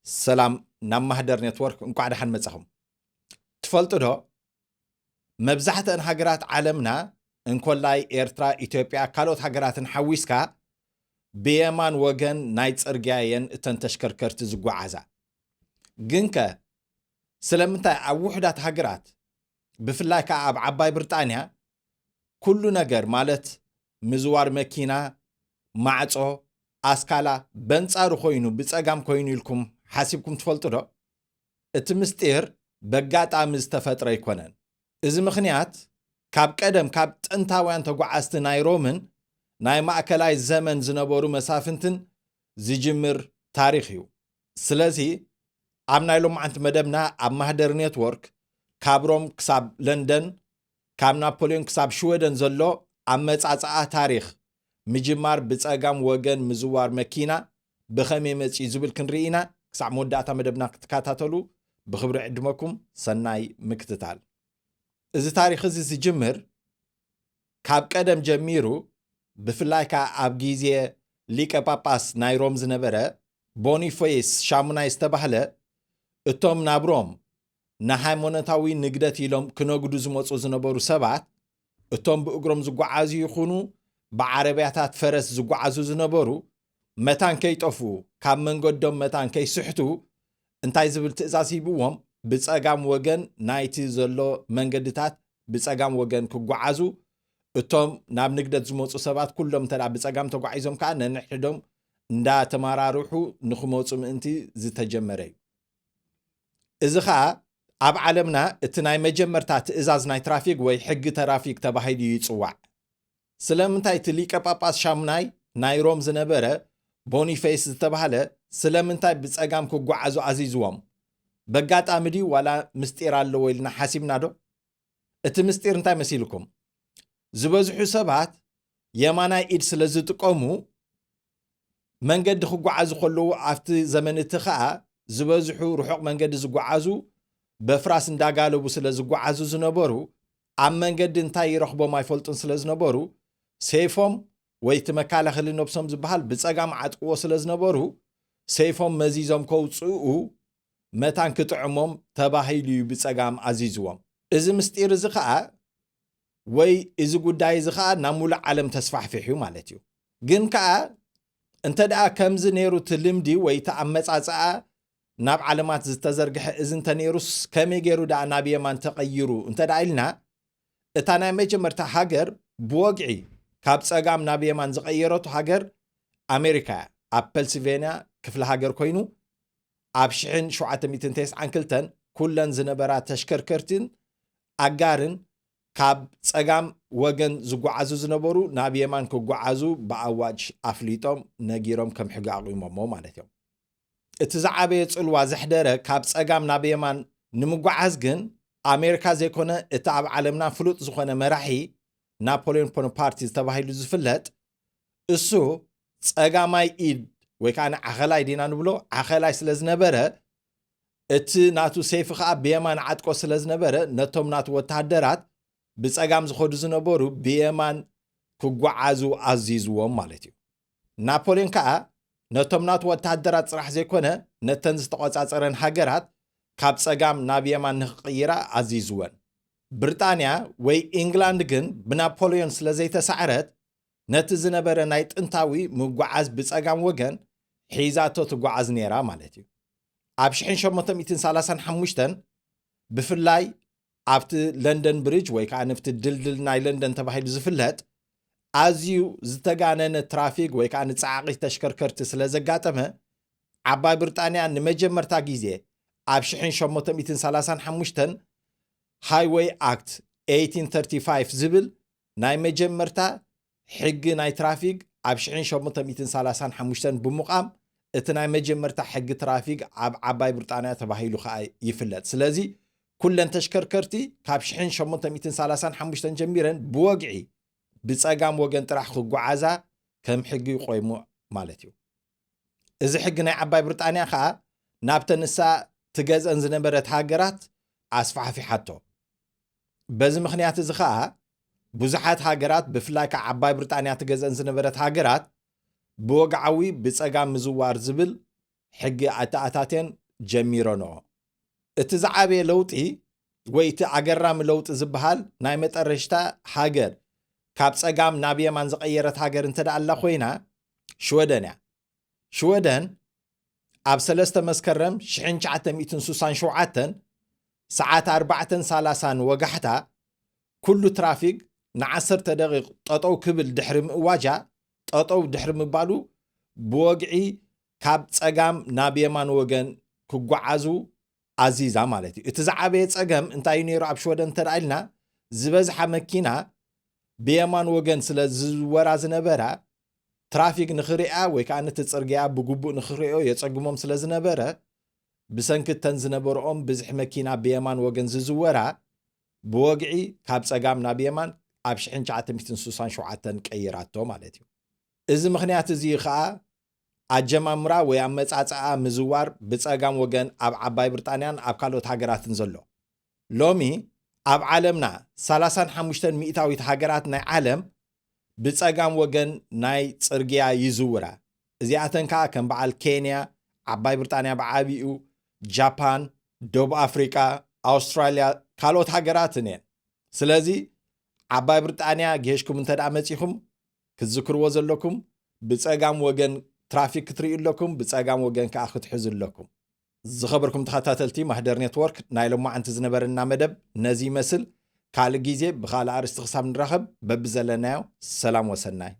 ሰላም ናብ ማህደር ኔትወርክ፣ እንቋዕ ደሓን መጻኹም። ትፈልጡ ዶ? መብዛሕትአን ሃገራት ዓለምና፣ እንኮላይ ኤርትራ፣ ኢትዮጵያ፣ ካልኦት ሃገራትን ሓዊስካ፣ ብየማን ወገን ናይ ጽርግያ እየን እተን ተሽከርከርቲ ዝጓዓዛ። ግንከ፣ ስለምንታይ ኣብ ውሑዳት ሃገራት፣ ብፍላይ ከኣ ኣብ ዓባይ ብሪጣንያ፣ ኩሉ ነገር ማለት ምዝዋር መኪና፣ ማዕጾ፣ ኣስካላ በንጻሩ ኮይኑ፣ ብጸጋም ኮይኑ ኢልኩም ሓሲብኩም ትፈልጡ ዶ? እቲ ምስጢር በጋጣሚ ዝተፈጥረ ኣይኮነን። እዚ ምኽንያት ካብ ቀደም፣ ካብ ጥንታውያን ተጓዓዝቲ ናይ ሮምን ናይ ማእከላይ ዘመን ዝነበሩ መሳፍንትን ዝጅምር ታሪኽ እዩ። ስለዚ ኣብ ናይ ሎማዓንቲ መደብና ኣብ ማህደር ኔትወርክ፣ ካብ ሮም ክሳብ ለንደን፣ ካብ ናፖልዮን ክሳብ ሽወደን ዘሎ ኣመጻጽኣ ታሪኽ፣ ምጅማር ብጸጋም ወገን ምዝዋር መኪና ብኸመይ መጺኡ ዝብል ክንርኢ ኢና። ክሳብ መወዳእታ መደብና ክትከታተሉ ብኽብሪ ዕድመኩም። ሰናይ ምክትታል። እዚ ታሪኽ እዚ ዝጅምር ካብ ቀደም ጀሚሩ፣ ብፍላይ ከኣ ኣብ ግዜ ሊቀ ጳጳስ ናይ ሮም ዝነበረ ቦኒፌስ ሻሙናይ ዝተባህለ፣ እቶም ናብ ሮም ንሃይማኖታዊ ንግደት ኢሎም ክነግዱ ዝመጹ ዝነበሩ ሰባት፣ እቶም ብእግሮም ዝጓዓዙ ይኹኑ ብዓረብያታት ፈረስ ዝጓዓዙ ዝነበሩ፣ መታን ከይጠፍኡ፣ ካብ መንገዶም መታን ከይስሕቱ፣ እንታይ ዝብል ትእዛዝ ሂብዎም? ብጸጋም ወገን ናይቲ ዘሎ መንገድታት ብጸጋም ወገን ክጓዓዙ፣ እቶም ናብ ንግደት ዝመጹ ሰባት ኩሎም እንተ ደኣ ብጸጋም ተጓዒዞም ከኣ ነንሕድሕዶም እንዳተመራርሑ ንኽመጹ ምእንቲ ዝተጀመረ እዩ። እዚ ኸኣ ኣብ ዓለምና እቲ ናይ መጀመርታ ትእዛዝ ናይ ትራፊክ ወይ ሕጊ ተራፊክ ተባሂሉ ይጽዋዕ። ስለምንታይ እቲ ሊቀ ጳጳስ ሻሙናይ ናይ ሮም ዝነበረ ቦኒፌስ ዝተባህለ ስለምንታይ ብጸጋም ክጓዓዙ ኣዚዝዎም? በጋጣሚ ድዩ ዋላ ምስጢር ኣለዎ ኢልና ሓሲብና ዶ? እቲ ምስጢር እንታይ መሲልኩም? ዝበዝሑ ሰባት የማናይ ኢድ ስለ ዝጥቀሙ፣ መንገዲ ክጓዓዙ ከለዉ፣ ኣብቲ ዘመን እቲ ኸኣ ዝበዝሑ ርሑቕ መንገዲ ዝጓዓዙ በፍራስ እንዳጋለቡ ስለ ዝጓዓዙ ዝነበሩ፣ ኣብ መንገዲ እንታይ ይረኽቦም ኣይፈልጡን ስለ ዝነበሩ፣ ሴፎም ወይ እቲ መከላኸሊ ነብሶም ዝበሃል ብጸጋም ዓጥቅዎ ስለ ዝነበሩ፣ ሴፎም መዚዞም ከውጽኡ መታን ክጥዕሞም ተባሂሉ እዩ ብጸጋም ኣዚዝዎም። እዚ ምስጢር እዚ ኸኣ፣ ወይ እዚ ጉዳይ እዚ ኸኣ ናብ ሙሉእ ዓለም ተስፋሕፊሑ ማለት እዩ። ግን ከኣ እንተ ደኣ ከምዚ ነይሩ እቲ ልምዲ ወይ እቲ ኣመጻጽኣ ናብ ዓለማት ዝተዘርግሐ እዚ እንተ ነይሩስ፣ ከመይ ገይሩ ደኣ ናብ የማን ተቐይሩ እንተ ደኣ ኢልና፣ እታ ናይ መጀመርታ ሃገር ብወግዒ ካብ ጸጋም ናብ የማን ዝቐየረቱ ሃገር ኣሜሪካ እያ። ኣብ ፐንሲልቬንያ ክፍለ ሃገር ኮይኑ፣ ኣብ ሽሕን ሸውዓተ ሚእትን ተስዓን ክልተን ኩለን ዝነበራ ተሽከርከርትን ኣጋርን ካብ ጸጋም ወገን ዝጓዓዙ ዝነበሩ ናብ የማን ክጓዓዙ ብኣዋጅ ኣፍሊጦም ነጊሮም ከም ሕጊ ኣቑሞሞ ማለት እዮም። እቲ ዝዓበየ ጽልዋ ዘሕደረ ካብ ጸጋም ናብ የማን ንምጓዓዝ ግን ኣሜሪካ ዘይኮነ እቲ ኣብ ዓለምና ፍሉጥ ዝኾነ መራሒ ናፖሊዮን ቦናፓርቲ ዝተባሂሉ ዝፍለጥ እሱ ጸጋማይ ኢድ ወይ ከኣ ዓኸላይ ዲና ንብሎ ዓኸላይ ስለ ዝነበረ እቲ ናቱ ሰይፊ ከኣ ብየማን ዓጥቆ ስለ ዝነበረ ነቶም ናቱ ወተሃደራት ብጸጋም ዝኸዱ ዝነበሩ ብየማን ክጓዓዙ ኣዚዝዎም ማለት እዩ። ናፖሊዮን ከኣ ነቶም ናቱ ወተሃደራት ጥራሕ ዘይኮነ ነተን ዝተቖጻጸረን ሃገራት ካብ ጸጋም ናብ የማን ንኽቕይራ ኣዚዝወን። ብሪጣንያ ወይ ኢንግላንድ ግን ብናፖሊዮን ስለ ዘይተሳዕረት ነቲ ዝነበረ ናይ ጥንታዊ ምጉዓዝ ብጸጋም ወገን ሒዛቶ ትጓዓዝ ነይራ ማለት እዩ። ኣብ ሽሕን ሸሞንተ ሚእትን ሰላሳን ሓሙሽተን ብፍላይ ኣብቲ ለንደን ብሪጅ ወይ ከዓ ንፍቲ ድልድል ናይ ለንደን ተባሂሉ ዝፍለጥ ኣዝዩ ዝተጋነነ ትራፊክ ወይ ከዓ ንፀዓቒ ተሽከርከርቲ ስለ ዘጋጠመ ዓባይ ብሪጣንያ ንመጀመርታ ግዜ ኣብ ሽሕን ሸሞንተ ሚእትን ሰላሳን ሓሙሽተን ሃይወይ ኣክት ኤይቲን ተርቲ ፋይቭ ዝብል ናይ መጀመርታ ሕጊ ናይ ትራፊክ ኣብ ሽሕን ሸሞንተ ሚእትን ሰላሳን ሓሙሽተን ብምቋም እቲ ናይ መጀመርታ ሕጊ ትራፊክ ኣብ ዓባይ ብሪጣንያ ተባሂሉ ከዓ ይፍለጥ። ስለዚ ኩለን ተሽከርከርቲ ካብ ሽሕን ሸሞንተ ሚእትን ሰላሳን ሓሙሽተን ጀሚረን ብወግዒ ብፀጋም ወገን ጥራሕ ክጓዓዛ ከም ሕጊ ቆይሙ ማለት እዩ። እዚ ሕጊ ናይ ዓባይ ብሪጣንያ ከዓ ናብተን ንሳ ትገዝአን ዝነበረት ሃገራት ኣስፋሕፊሓቶ። በዚ ምኽንያት እዚ ከዓ ብዙሓት ሃገራት ብፍላይ ከዓ ዓባይ ብሪጣንያ ትገዝአን ዝነበረት ሃገራት ብወግዓዊ ብፀጋም ምዝዋር ዝብል ሕጊ ኣተኣታትየን ጀሚረንኦ። እቲ ዝዓበየ ለውጢ ወይ እቲ ኣገራሚ ለውጢ ዝበሃል ናይ መጠረሽታ ሃገር ካብ ጸጋም ናብ የማን ዝቐየረት ሃገር እንተ ደኣ ኣላ ኮይና ሽወደን እያ። ሽወደን ኣብ ሰለስተ መስከረም ሽሕን ትሽዓተ ሚእትን ስሳን ሸውዓተን ሰዓት ኣርባዕተን ሰላሳን ወጋሕታ ኩሉ ትራፊክ ንዓሰርተ ደቂቕ ጠጠው ክብል ድሕሪ ምእዋጃ፣ ጠጠው ድሕሪ ምባሉ ብወግዒ ካብ ጸጋም ናብ የማን ወገን ክጓዓዙ ኣዚዛ ማለት እዩ። እቲ ዝዓበየ ጸገም እንታይ እዩ ነይሩ ኣብ ሽወደን እንተ ደኣ ኢልና፣ ዝበዝሓ መኪና ብየማን ወገን ስለ ዝዝወራ ዝነበራ፣ ትራፊክ ንኽሪኣ ወይ ከኣ ነቲ ጽርግያ ብግቡእ ንኽሪኦ የጸግሞም ስለ ዝነበረ፣ ብሰንኪ እተን ዝነበርኦም ብዝሒ መኪና ብየማን ወገን ዝዝወራ፣ ብወግዒ ካብ ጸጋም ናብ የማን ኣብ ሽሕን ትሽዓተ ሚእትን ስሳን ሸውዓተን ቀይራቶ ማለት እዩ። እዚ ምኽንያት እዚ ከኣ ኣጀማምራ ወይ ኣመጻጽኣ ምዝዋር ብጸጋም ወገን ኣብ ዓባይ ብሪጣንያን ኣብ ካልኦት ሃገራትን ዘሎ። ሎሚ ኣብ ዓለምና ሰላሳን ሓሙሽተን ሚእታዊት ሃገራት ናይ ዓለም ብጸጋም ወገን ናይ ጽርግያ ይዝውራ። እዚኣተን ከኣ ከም በዓል ኬንያ፣ ዓባይ ብሪጣንያ ብዓቢኡ፣ ጃፓን፣ ደቡብ ኣፍሪቃ፣ ኣውስትራልያ፣ ካልኦት ሃገራትን እየን። ስለዚ ዓባይ ብሪጣንያ ጌሽኩም እንተ ደኣ መጺኹም ክትዝክርዎ ዘለኩም ብጸጋም ወገን ትራፊክ ክትርእዩ ኣለኩም፣ ብጸጋም ወገን ከኣ ክትሕዙ ኣለኩም። ዝኸበርኩም ተኸታተልቲ ማህደር ኔትወርክ፣ ናይ ሎማዓንቲ ዝነበረና መደብ ነዚ ይመስል። ካልእ ግዜ ብኻልእ ኣርእስቲ ክሳብ ንራኸብ በብዘለናዮ ሰላም ወሰናይ።